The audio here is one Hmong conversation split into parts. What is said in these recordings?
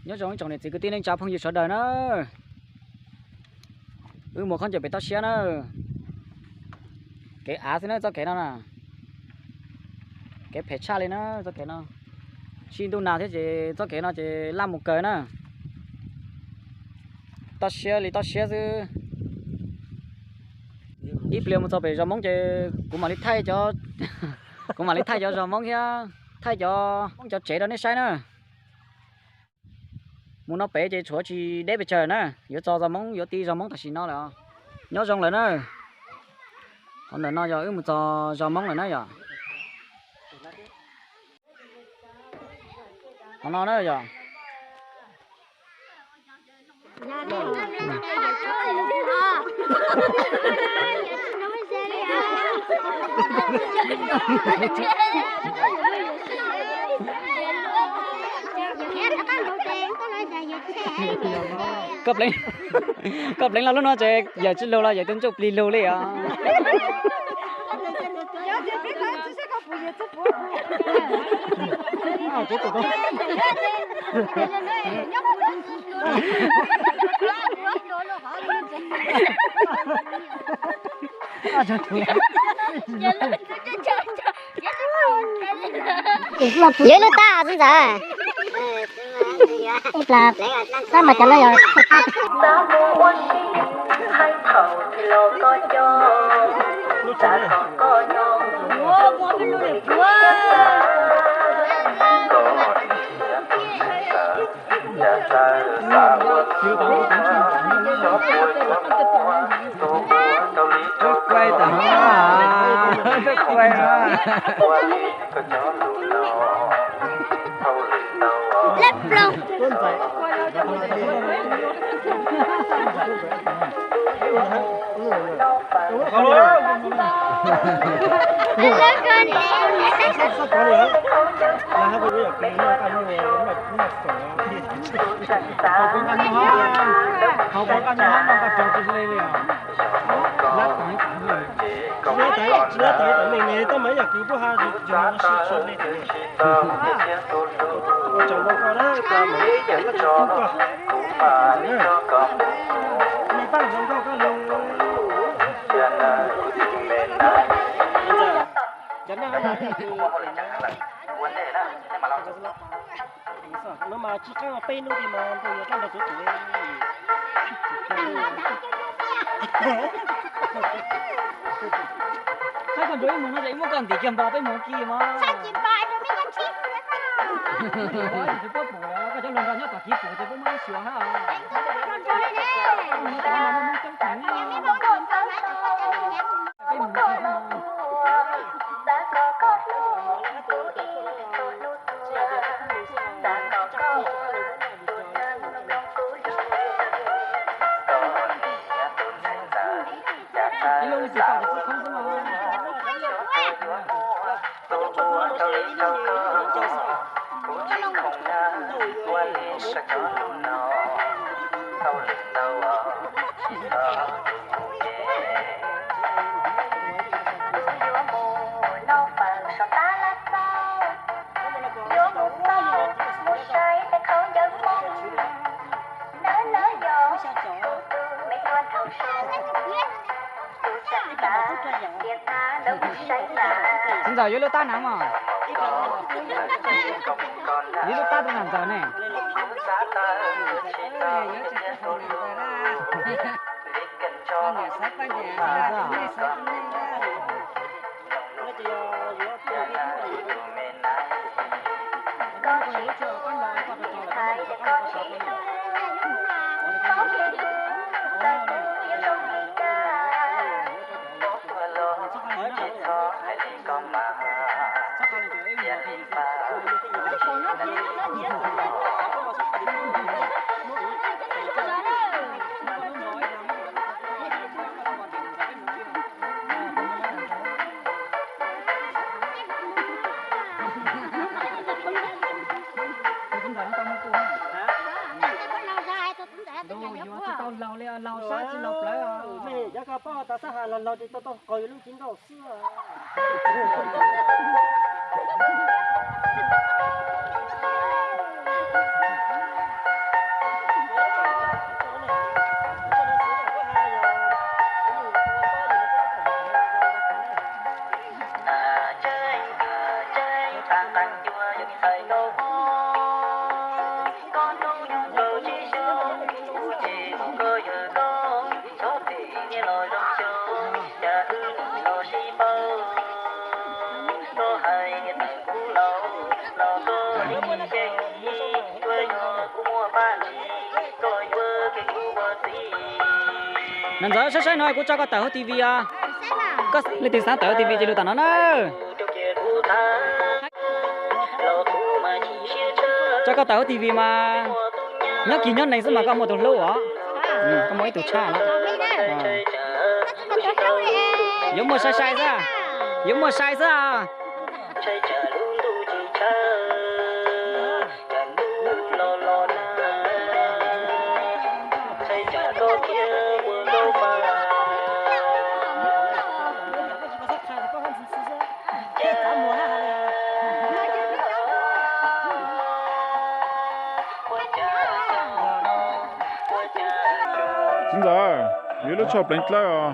Nyob zoo ib tsoom niam txiv kwv tij neej tsa phooj ywg sawv daws na. Wb mus khaub ncaws pem toj siab na. Kev av xwb na txoj kev no na. Kev phem tshaj li na txoj kev no. Sij ntuj nag thiab ces txoj kev no ces laj mus kawg na. Toj siab li toj siab xwb. Ib pliag mus txog pem zos Hmoob ces kuv mam li thaij cov, kuv mam li thaij cov zos Hmoob thiab thaij cov Hmoob cov tsev rau nej saib na. Mus no pem ces tshuav tsis deb pes tsawg na, yuav txog zos Hmoob, yuav ti zos Hmoob tam sim no lawm. Nyob zoo lawm na. Qhov ntawm no yog wb mus txog zos Hmoob lawm na yom. Qhov no na yom. Koj pleev, koj pleev los lub no ces yawm tsis lug los yawm tus ntsuj plig lug li os. Yog lub tab xwb ntxawm. Ib plag tab mas cov no yog Kuaj tam, kuaj no. No mas tsis qab peb hnub li mas npau yuav tag nrho txhua tus. Saib koj ntsuas ib mus no ces ib muab koj ntim kiag npo peb mus kis mas. Koj cov hluas nraug nyob tom kiv pum ces peb muab ib xyuas hab. Txiv ntxawm yuav lub tab na mog. Yuav lub tab rau ntxawm ne. Yuav tsis tau laug li, laug sab tsis laug plawv. Mej, yog koj paub tas sab has los laug ces tau tau qaug yus lub cev nkauj xwb. Nam ntxawm, saib saib no, kuv tso koj tawm hauv T V os. Leej twg xav tawm hauv T V ces lus tam no na. Tso koj tawm hauv T V mas nyob kis nyob nees xwb mas koj muaj tus hlub os. Koj muaj ib tug tshaj na. Yuav muaj sai sai xwb, yuav muaj sai xwb. Txiv ntxawm, yuav lub tshuaj pleev dlawb os.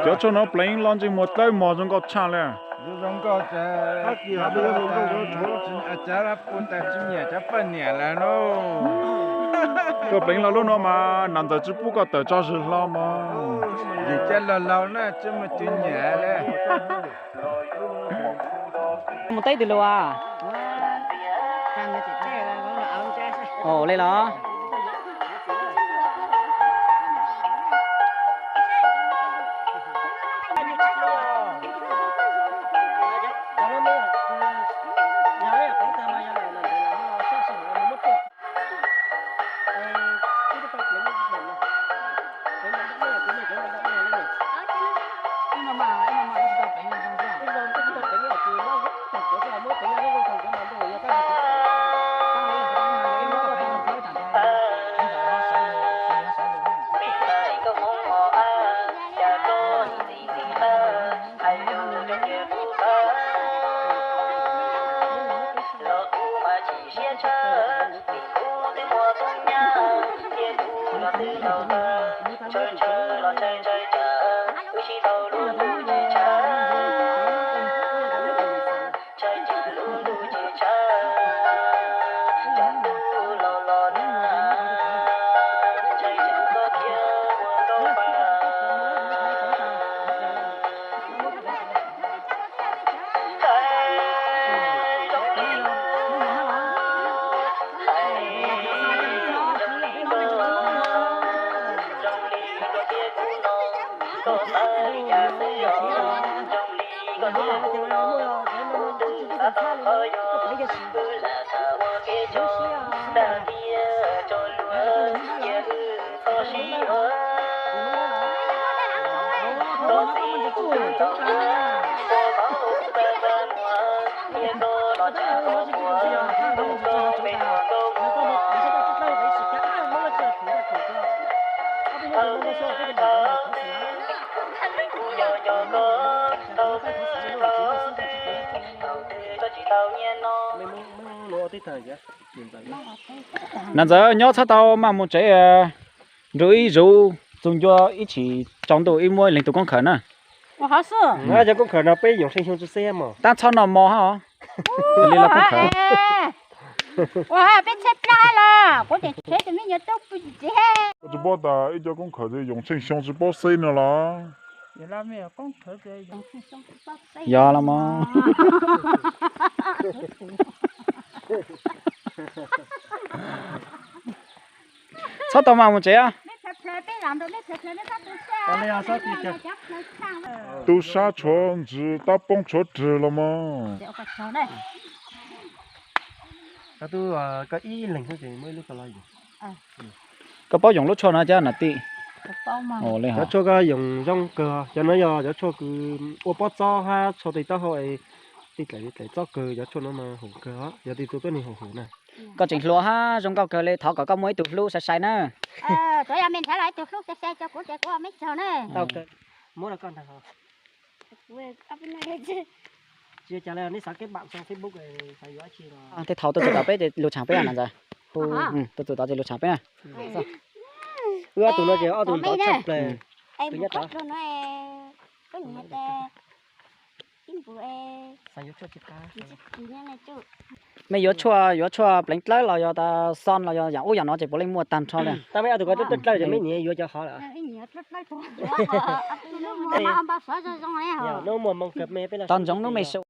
Cov tshuaj no pleev los ntsej muag dlawb mog zoo nkauj tshaj li. Koj pleev los lub no mas nam ntxawm tsis pub koj tawm tso zws hlo mog. Mus teb twg lus as? Ua li los? Nam ntxawm, nyob txhob tau maj mus tsev, nrug ib zuv txug ncua ib chim tsaus ntuj ib muab leeg tug koob khawm na. Cov koob khawm no peb yoom tsheej xyoo tsi xeb mog. Tab txhob noj mov hab os. Li los koob khawm. Tsis paub tas ib cov koob khawm yoom tsheej xyoo tsis paub xeb no los. Yog los mog. Txhob tau maj mus tsev. Tub sab tshuav ntsws, tab poob tshuav rwg los mog. Koj paub yoom lub tshuaj no cov nam tij? Cov tshuaj koj yoom zoo kawg, cov no yog cov tshuaj kws ua pob txob hab tshuaj tej taub hau, tij dlaim txob kawg, cov tshuaj no mas haum kawg, yog tej tug tuab neeg haum haum na. Koj tseem hluas hab zoo nkauj kawg li, thov kom koj muaj ib tug hlub sai sai na. Tsuav yog me ntxhais los ib tug hlub sai sai rau kuv ces kuv ua me tsaug na. Tej thaum tuaj txug tom peb ces lug tshaam peb na ntxawm. Tuaj txug tom ces lug tshaam peb na. Wb ob tug no ces ob tug ntxhais tshaj plaws. Mej yuav tshuaj, yuav tshuaj pleev dlawb los yog tas xon los yog yaam ub yaam no ces puav leej muaj tag nrho li. Tos ntsoov nub mej su.